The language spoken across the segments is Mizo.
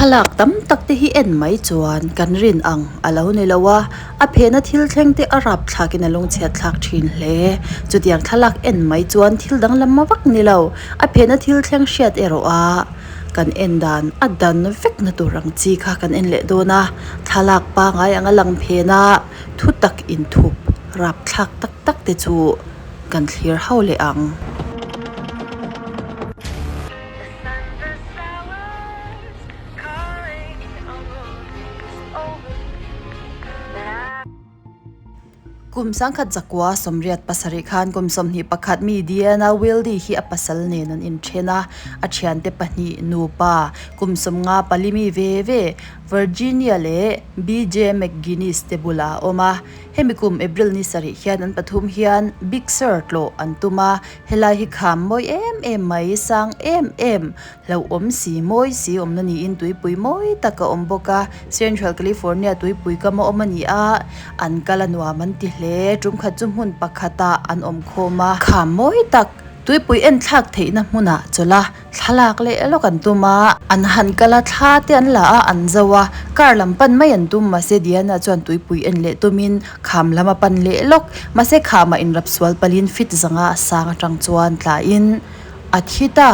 Thlalak tam tak te hi en mai chuan kan rin ang a lo ni lo a, a phena thil thleng te a rapthlak in a lungchhiat thlak thin hle. Chutiang thlalak en mai chuan thil danglam vak ni lo, a phena thil thleng hriat erawh a kan en dan a dan vek na tur ang chi kha kan en leh dawn a, thlalak pangai anga lang phena thu tak inthup rapthlak tak tak te chu kan thlir ho leh ang. Kum sangkhat zakua 87 khan kum 21 mi Diana Wilde hi a pasal nen an inthen a, a thiante pahnih nupa kum 54 mi ve ve Virginia leh BJ McGuinness te bulah a awm a. Hemi kum April ni sarih hian an pathum hian Big Sur tlawh an tum a, Helai hi kham mawi em em mai, sang em em, hlauhawm si, mawi si awmna niin tuipui mawi tak a awm bawk a, Central California tuipui kam a awm a ni a, an kal a nuam an ti hle, tum khat chu hmun pakhatah an awm khawm a, kham mawi tak tuipui en thlak theihna hmunah chawlh a. Thlalak leh lawk an tum a, an han kal a, thla te an la a, an zo a, car lam pan mai an tum, mahse Diana chuan tuipui en leh tumin kham lam a pan leh lawk, mahse khamah inrap sual palhin fit zanga a sang atang chuan tlahin a thi ta.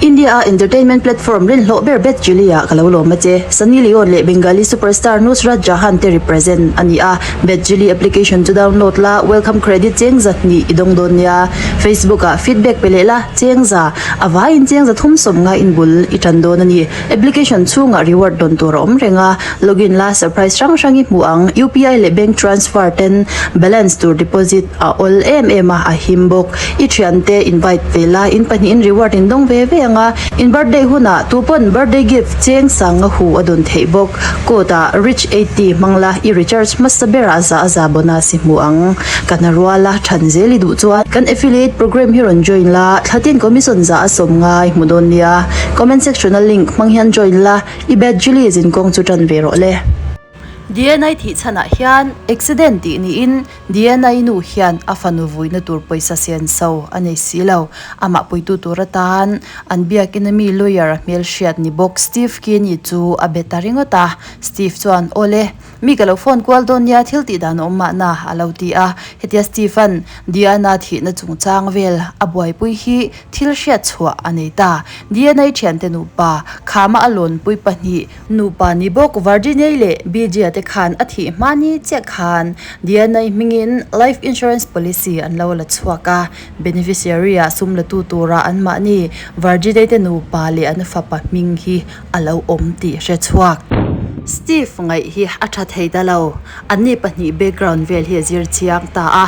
India a entertainment platform rinhlawh ber Bet Chilli ah ka lo lawm a che. Sunny Leone leh Bengali superstar Nusrat Jahan te represent a ni a, Bet Chilli application chu download la, welcome credit cheng zahnih i dawng dawn nia. Facebook ah feedback pe leh la. Chengza, a vaiin chengza thum sawm nga in bul i tan dawn a ni. Application chhungah reward dawn tur a awm reng a, login la surprise hrang hrang i hmuh ang. UPI leh bank transfer ten balance tur deposit a awl em em a, a him bawk. I thiante invite ve la, in pahnihin reward in dawng ve ve ang a. In birthday hunah tu pawn birthday gift cheng sang nga hu a dawn theih bawk. Code ah rich 80 hmang la, i recharge hmasa berah za a za bonus i hmu ang. Ka hna rual a, than zel i duh chuan kan affiliate program hi rawn join la, thlatin commission za a sawm ngai hmu dawn nia. Comment section a link hmang hian join la, i bad Julie zinkawng chu tan ve rawh le. DNA thih chhanah hian accident tih niin DNA nu hian a fanu vuina tur pawisa sen so a nei si lo. Amah puitu tur atan an biakin a mi lawyer a hmelhriat ni bawk Steve Kinney chu a be ta ringawt a. Steve chuan, Awle, Mi ka lo phone kual dawn nia thil tih dan a awm mahna a lo ti a. Hetia Stephen Diana thihna chungchang vel a buaipui hi thil hriat chhuah a nei ta. Diana-i thiante nupa, Khama a lawnpui pahnih, nupa ni bawk Virginia-i leh BJ-a te khan a thih hma ni chiah khan Diana-i hmingin life insurance policy an lo la chhuak a. Beneficiary-ah sum la tu tura anmahni Virginia-i te nupa leh an fapa hming hi a lo awm tih hre chhuak. Steve ngaih hi a tha thei ta lo, anni pahnih background vel hi a zir chiang ta a.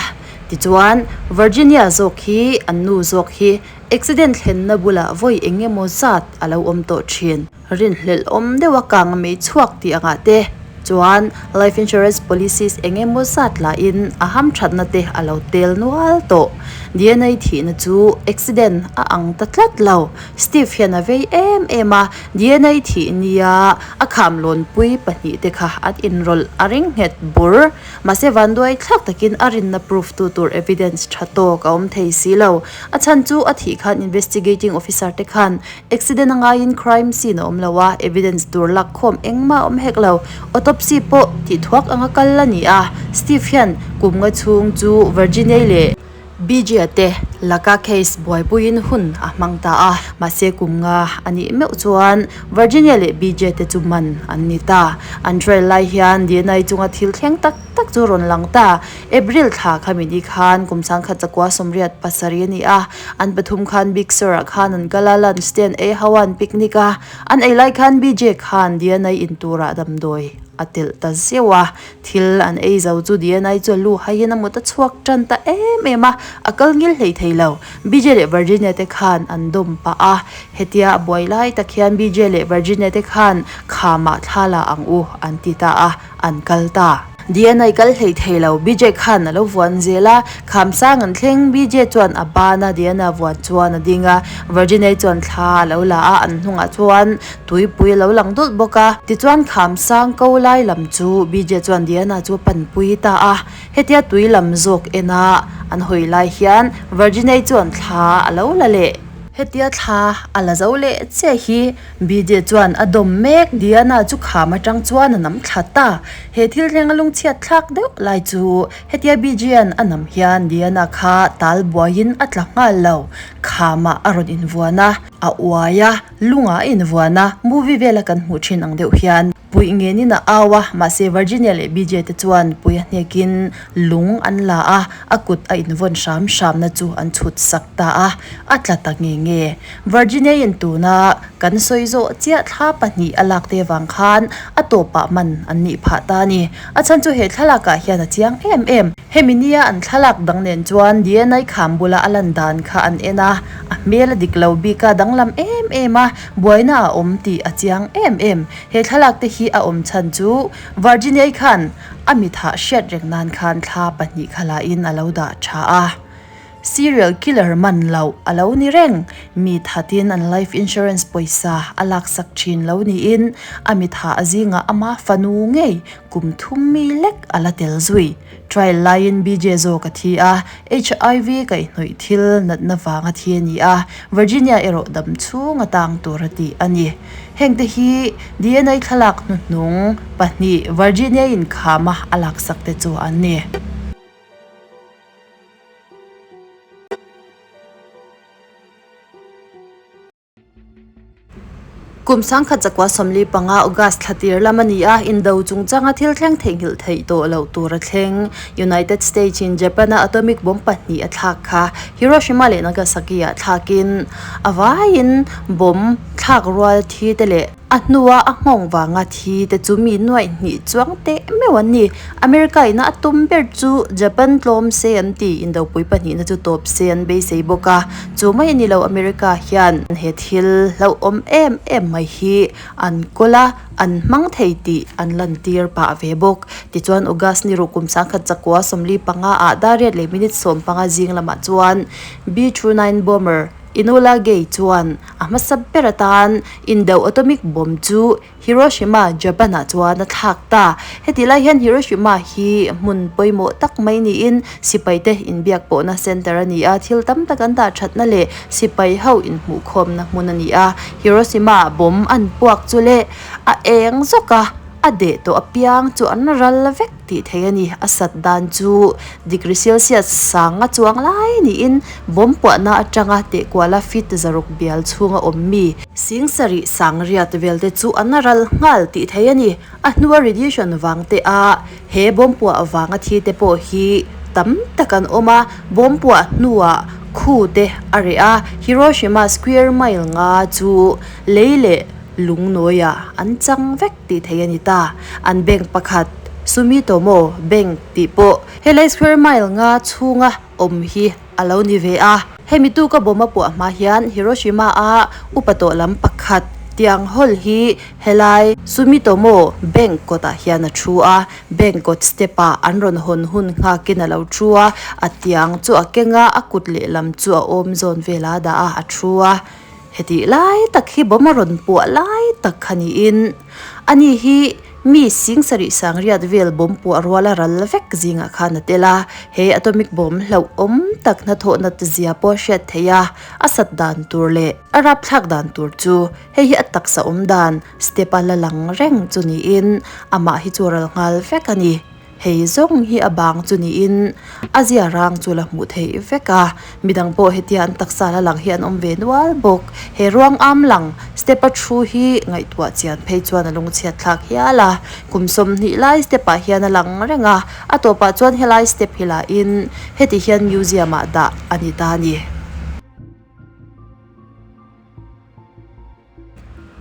Tichuan, Virginia zawk hi an nu zawk hi accident thlenna bulah vawi eng emaw zat a lo awm tawh thin. Rinhlelh awm deuha kang mei chhuak tih angah te chuan life insurance policies eng emaw zat lahin a hamthatna te a lo tel nual tawh. DNA thihna chu accident a ang ta tlat lo. Steve hian a vei em em a, DNA thih nia a kham lawnpui pahnih te kha an inrawlh a ring nghet bur. Mahse vanduai thlak takin a rinna proof tu tur evidence tha tawk a awm thei si lo. A chhan chu a thih khan investigating officer te khan accident a ngaiin crime scene a awm lo a, evidence tur lak khawm engmah a awm hek lo. Autopsy pawh tih thuak anga kal a ni a, Steve hian kum nga chhung chu Virginia leh. Bijia te laka case buaipuiin hun a hmang ta a, mahse kum nga a nih meuh chuan Virginia leh Bijia te chu man an ni ta. An trial lai hian DNA chunga thil thleng tak tak chu rawn lang ta. April thla khami ni khan kum sangkhat zakua 87 a ni a, an pathum khan Big Sur ah khan an kal a, lunch te an ei ho a, an picnic a, an ei lai khan Bijia khan DNA in turah damdawi a telh ta zeuh a. Thil an ei zo chu DNA chu a lu haiin a mut a chhuak tan ta em em a, a kal ngil hlei thei lo. BJ leh Virginia te khan an dawm pah a, hetia a buai lai tak hian BJ leh Virginia te khan khamah thla la ang u an ti ta a, an kal ta. DNA kal hlei thei lo, BJ khan a lo vuan zel a, kham sang an thleng, BJ chuan a ban a, DNA vuan chuan a ding a, Virginia chuan thla a lo la a, an hnungah chuan Tuipui a lo lang dulh bawk a. Tichuan kham sang ko lai lam chu BJ chuan Diana chu a panpui ta a. Hetia tui lam zawk ena an hawi lai hian Virginia-i chuan thla a lo la leh. Hetia thla a la zo leh chiah hi BJ chuan a dawm mek. Diana chu kham atang chuan a nam thla ta. He thil thleng a lungchhiat thlak deuh lai chu hetia BJ-a'n a nam hian Diana kha tal buaiin a tla nghal lo. Khamah a rawn invuan a, a uai a, lungah a invuan a, movie vela kan hmuh thin ang deuh hian puih ngenin a au a, mahse Virginia leh BJ te chuan pui a hnekin lung an la a, a kut a invawn hram hramna chu an chhut sak ta a, a tla ta nge nge. Virginia-in tuna kan sawi zawh chiah thla pahnih a lak te vang khan a tawpah man an nih phah ta a ni. A chhan chu he thlalakah hian a chiang em em. Hemi nia an thlalak dang nen chuan DNA kham bula a lan dan kha an en a, a hmel a dik lo bik a danglam em em a, buaina a awm tih a chiang em em. He thlalak te hi a awm chhan chu Virginia-i khan a mithah hriat reng nan khan thla pahnih kha lahin a lo dah tha a. Serial killer man loh a lo ni reng. Mi thatin an life insurance pawisa a laksak thin lo niin a mithah zingah ama fanu ngei kum thum mi lek a la tel zui. Trial laiin BJ zawk a thi a, HIV kaihhnawih thil natna vanga thi a ni a, Virginia erawh dam chhung a tang tur a tih a ni. Hengte hi DNA thlalak hnuhnung pahnih Virginia inkhama a laksak te chu an ni. Kum sangkhat zakua 45 August thla tir lam a ni a, indo chungchanga thil thleng theihnghilh theih tawh loh tur a thleng. United States in Japan-a atomic bomb pahnih a thlak kha Hiroshima leh Nagasaki-ah thlakin a vaiin bomb thlak rual thi te leh A hnua a nghawng vanga thi te chu mi nuaih hnih chuang teh meuh an ni. America ina a tum ber chu Japan tlawm se an ti, indopui pahnihna chu tawp se an beisei bawk a. Chu mai a ni lo, America hian he thil hlauhawm em em mai hi an kawl a, an hmang thei tih an lantir pah ve bawk. Tichuan August ni ruk kum sangkhat chakua 45 ah dariat leh minute 15 zing lamah chuan B-29 bomber Enola Gay chuan A hmasa ber atan Indo atomic bomb chu Hiroshima, Japan-ah chuan a thlak ta. Hetih lai hian Hiroshima hi hmun pawimawh tak mai niin sipaite inbiak pawhna center a ni a, thil tam tak an dah thatna leh sipai ho inhmuhkhawmna hmun a ni a. Hiroshima bomb an puak chu leh a eng zawk a, a deh tawh apiang chu an ral vek tih theih a ni. A sat dan chu degree Celsius sanga chuang lai niin bomb puahna atanga tehkuala feet zaruk bial chhunga awm mi sing sarih sang riat vel te chu an ral nghal tih theih a ni. A hnua radiation vang te a he bomb puah vanga thi te pawh hi tam tak an awm a, bomb puah hnuah khu te a reh a, Hiroshima square mile nga chu lei leh lungnawiah an chang vek tih theih a ni ta. An bank pakhat, Sumitomo Bank tih pawh helai square mile nga chhunga awm hi a lo ni ve a. Hemi tuka bomb a puah hma hian Hiroshima-a upa tawh lam pakhat tiang hawl hi helai Sumitomo Bank kawtah hian a thu a. Bank kawt step-ah an rawn hawn hun nghakin a lo thu a, a tiang chu a keng a, a kut lehlam chu a awm zawn velah a dah a, a thu a. Hetih lai tak hi bomb a rawn puah lai tak kha niin ani hi mi sing sarih sang riat vel bomb puah ruala ral vek zingah khan a tel a, he atomic bomb hlauhawm tak hnathawhna te zia pawh a hriat theih a, a sat dan tur leh a rapthlak dan tur chu hei hi a taksa awm dan step a la lang reng chu niin amah hi chu ral nghal vek a ni. Hei zawng hi a bang chu niin a zia rang chu la hmuh theih vek a, midang pawh hetia an taksa la lang hi an awm ve nual bawk. He ruang am lang step a thu hi ngaihtuah chian phei chuan a lungchhiat thlak hial a, kum 20 lai step ah hian a lang reng a, a tawpah chuan helai step hi la in heti hian museum ah dah a ni ta a ni.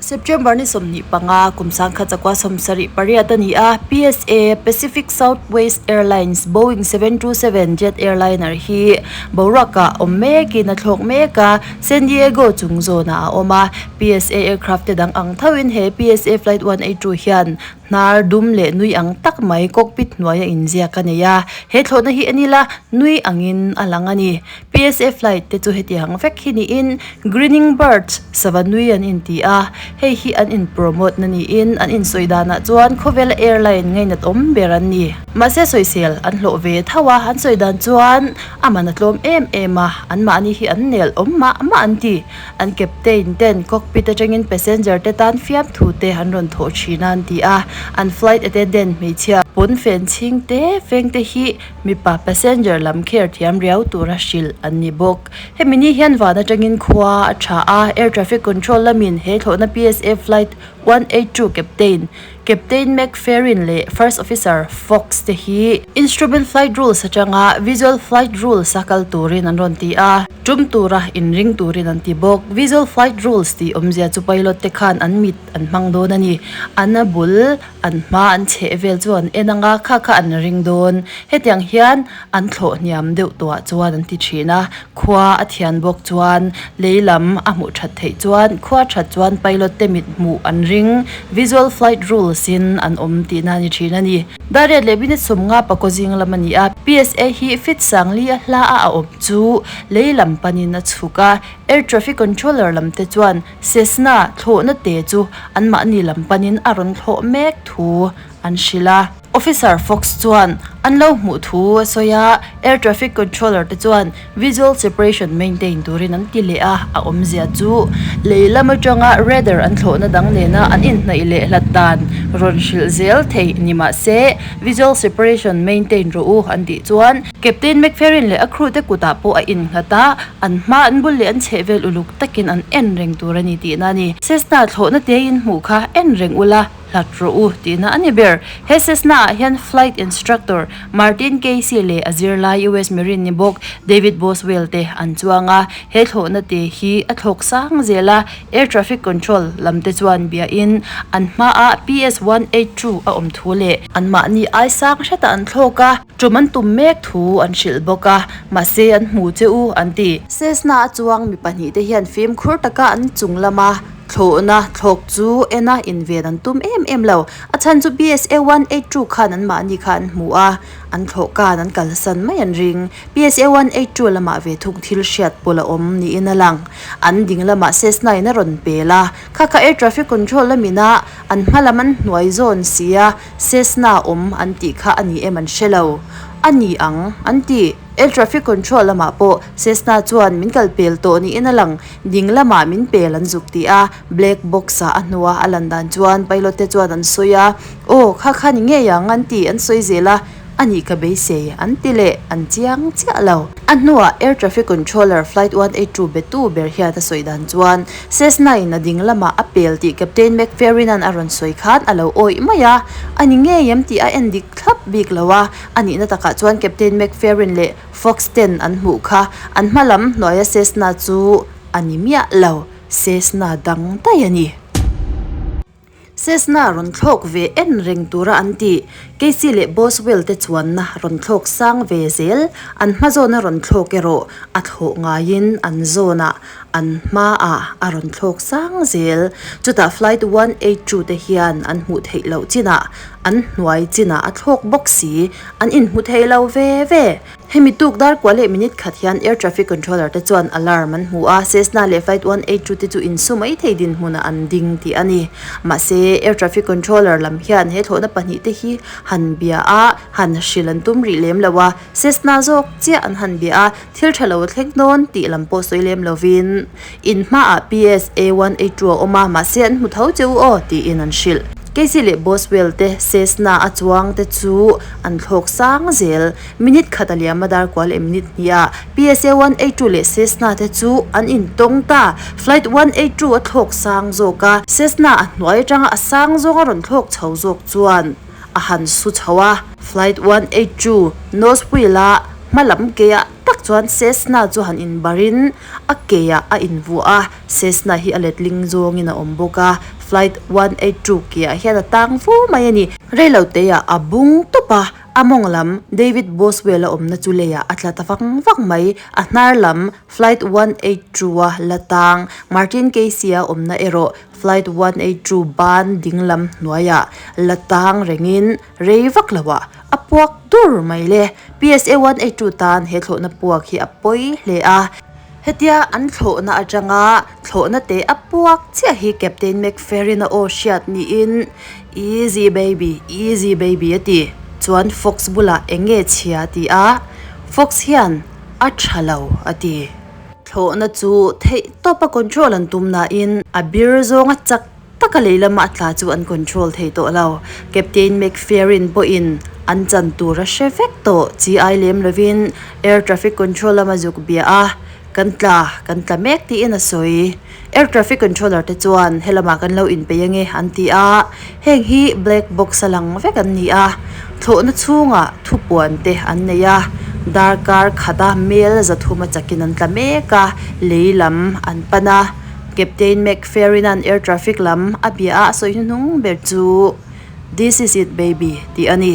September ni 25, kum sangkhat zakua 78 a ni a, PSA, Pacific Southwest Airlines, Boeing 727 jet airliner hi boruakah awm mekin a thlawk mek a, San Diego chung zawnah a awm a. PSA aircraft te dang ang thoin he PSA Flight 182 hian. Hnar dum leh nui ang tak mai cockpit hnuaia inziak a nei a, he thlawhna hi en ila nui angin a lang a ni. PSA flight te chu hetiang vek hi niin Grinning Birds sava nui an inti a, hei hi an in promote na niin an insawi danah chuan khawvela airline ngainat awm ber an ni. Mahse sawisel an hlawh ve tho a, an sawi dan chuan a man a tlawm em em a, anmahni hi an nel awm mah mah an ti. An captain ten cockpit atangin passenger te tan fiamthu te an rawn thawh thin a an ti a, an flight attendant hmeichhia pawnfen chhing te feng te hi mipa passenger lam care thiam riau tura hrilh an ni bawk. Hemi ni hian van atangin khua a tha a, air traffic control lamin he thlawhna PSA flight 182 captain Captain McFerrin leh First Officer Fox te hi Instrument Flight Rules atanga Visual Flight Rules a kal turin an rawn ti a, tum tura inring turin an ti bawk. Visual Flight Rules tih awmzia chu pilot te khan an mit an hmang dawn a ni. An a bul, an hma an chheh vel chu an en ang a, kha kha an ring dawn. Hetiang hian an thlawh hniam deuh tawhah chuan an ti thin a, khua a thian bawk chuan lei lam a hmuh that theih chuan khua that chuan pilot te mit hmuh an ring, visual flight rules in an awm tihna a ni thin a ni. Dariat leh minute 50 pakaw zing lam a ni a, PSA hi feet sangli a hla a a awm chu lei lam panin a chhuk a, air traffic controller lam te chuan Cessna thlawhna te chu anmahni lam panin a rawn thlawh mek thu an hrilh a. Officer Fox chuan an lo hmuh thu a sawi a, Air Traffic Controller te chuan visual separation maintain turin an ti leh a, a awmzia chu lei lam atanga radar an thlawhna dang nena an inhnaih leh hlat dan rawn hrilh zel theih ni mah se visual separation maintain rawh u an tih chuan Captain McFerrin leh a crew te kutah pawh a innghat a, an hma an bul leh an chhehvel uluk takin an en reng tur a ni tihna a ni. Cessna thlawhna te in hmuh kha en reng ula. Hlat rawh u tihna a ni ber. He Cessna ah hian Flight Instructor Martin Casey leh a zirlai US Marine ni bawk David Boswell te an chuang a. He thlawhna te hi a thlawk sang zel a, Air Traffic Control lam te chuan biahin an hmaah PS 182 a awm thu leh anmahni ai sang hretah an thlawk a, tum an tum mek thu an hrilh bawk a, mahse an hmu che u an ti. Cessna a chuang mi pahnihte hian fimkhur taka an chung lama Thlawhna thlawk chu ena inven an tum em em lo. A chhan chu PSA 182 khan anmahni kha an hmu a, an thlawh kan an kalsan mai an ring. PSA 182 lamah ve thung thil hriat pawlh a awm niin a lang. An ding lamah Cessna in a rawn pel a, kha kha air traffic control lamina an hma lam an hnuai zawn sia Cessna awm an tih kha a ni em an hre lo. A ni ang an ti. Air traffic control lamah pawh Cessna chuan min kal pel tawh niin a lang. Ding lamah min pel an zuk ti a, black box ah a hnua a lan dan chuan pilot te chuan an sawi a, aw kha kha ni ngei ang an ti an sawi zel a, a nih ka beisei an ti leh an chiang chiah lo. A hnuah air traffic controller flight 182 betu ber hian a sawi dan chuan Cessna in a ding lamah a pel tih Captain McFerrin-a'n a rawn sawi khan a lo awih mai a, a ni ngei em tih a en dik thlap bik lo a, a nihna takah chuan Captain McFerrin leh Fox ten an hmuh kha an hma lam hnuaia Cessna chu a ni miah lo, Cessna dang daih a ni. Cessna rawn thlawk ve en reng tura an tih, Casey leh Boswell te chuanna rawn thlawk sang ve zel, an hma zawna rawn thlawk erawh a thlawh ngaiin an zawnah an hmaah a rawn thlawk sang zel. Chutah flight 182 te hian an hmuh theih loh chinah an hnuai chinah a thlawk bawk si, an inhmu thei lo ve ve. Hemi tuk dar kua leh minute khat hian air traffic controller te chuan alarm an hmu a, Cessna leh flight 182 te chu insu mai thei dinhmunah an ding tih a ni. Mahse, air traffic controller lam hian he thlawhna pahnih te hi han bia a, han hrilh an tum rih lem lo a, Cessna zawk chiah an han bia a, thil tha lo a thleng dawn tih lam pawh sawi lem lovin in hmaah PSA 182 a awm a, mahse an hmu tho che u aw tiin an hrilh. Casey leh Boswell te Cessna a chuang te chu an thlawk sang zel. Minute khat a liam a dar kual leh minute hnih a, PSA 182 leh Cessna te chu an intawng ta. Flight 182 a thlawk sang zawk a, Cessna a hnuai atanga a sang zawng a rawn thlawk chho zawk chuan a han su chho a. Flight 182 nose wheel a hma lam keah tak chuan Cessna chu han inbarin a keah a invuah a, Cessna hi a letling zawngin a awm bawk a, Flight 182 keah hian a tang fu mai a ni. Reiloteah a bung tawp a. A mawng lam David Boswell-a awmna chu leiah a tla ta vang vang mai. A hnar lam Flight 182-a la tang Martin Casey-a awmna erawh Flight 182 ban ding lam hnuaiah la tang rengin rei vak loah a puak dur mai le. PSA 182 tan he thlawhna puak hi a pawi hle a. Hetia an thlawhna atanga thlawhna te a puak chiah hi Captain McFerrin-a aw hriat niin Easy baby, easy baby a ti. Chuan Fox bulah eng nge chhia a ti a, Fox hian a tha lo a ti. Thlawhna chu theih tawpa control an tum nain a bir zawnga chak taka lei lama a tla chu an control thei tawh lo. Captain McFerrin pawhin an chan tur a hre vek tawh chi ai lem lovin air traffic control lama zuk bia a, Kan tla, kan tla mek tiin a sawi. Air traffic controller te chuan helamah kan lo inpeih ange an ti a, heng hi black box a lang vek an ni a, thlawhna chhungah thupuan te an nei a, darkar khata mel zathum a chakin an tla mek a, lei lam an pan a, Captain McFerrin-a'n air traffic lam a bia a, a sawi hnuhnung ber chu This is it baby tih a ni.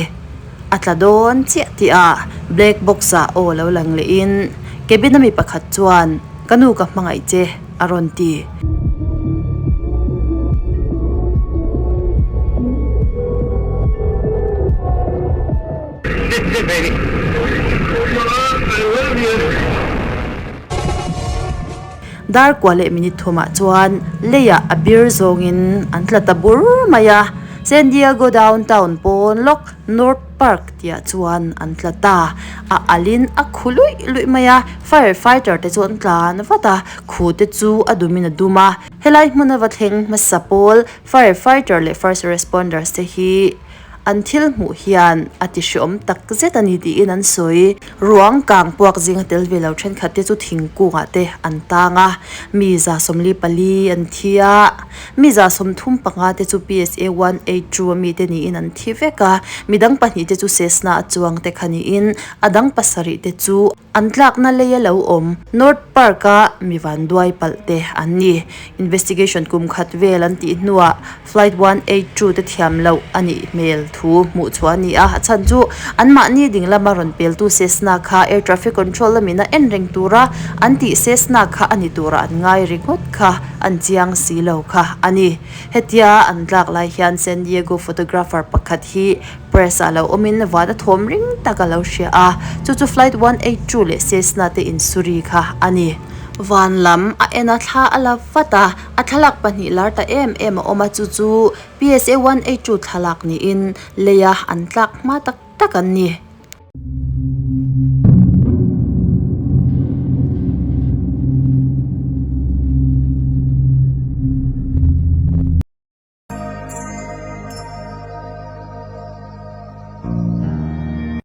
A tla dawn chiah tih a black box ah aw lo lang leh in cabin a mi pakhat chuan ka nu ka hmangaih che a rawn ti. This is it baby. I love you. Dar kua leh minute thumah chuan leiah a bir zawngin an tla ta bur mai a, San Diego downtown pawn lawk North Park tihah chuan an tla ta. A alin a khu luih luih mai a, fire fighter te chu an tlan vat a, khu te chu a dumin a dum a. Helai hmuna va thleng hmasa pawl fire fighter leh first responders te hi An thil hmuh hian a ti hreawm tak zet a ni tiin an sawi. Ruang kang puak zinga tel ve lo thenkhat te chu thingkungah te an tang a, mi 144 an thi a, mi 35 te chu PSA 182 a mite niin an thi vek a, midang pahnihte chu Cessna a chuang te kha niin a dang pasarih te chu An tlakna lei a lo awm. North Park-a mi vanduai palh te an ni. Investigation kum khat vel an tih hnuah Flight 182 te thiam loh a nih hmel thu hmuh chhuah a ni a. A chhan chu anmahni ding lama rawn peltu Cessna kha Air Traffic Control lamin a en reng tura an tih Cessna kha a ni tura an ngai ringawt kha an chiang si lo kha a ni. Hetia an tlak lai hian San Diego photographer pakhat hi Press ah lo awmin van a thawm ring tak a lo hria a, chu chu flight 182 leh Cessna te insuri kha a ni. Van lam a en a thla a la vat a, a thlalak pahnih lar ta em em a awm a, chu chu PSA 182 thlalak niin leia an tlak hma tak tak an ni.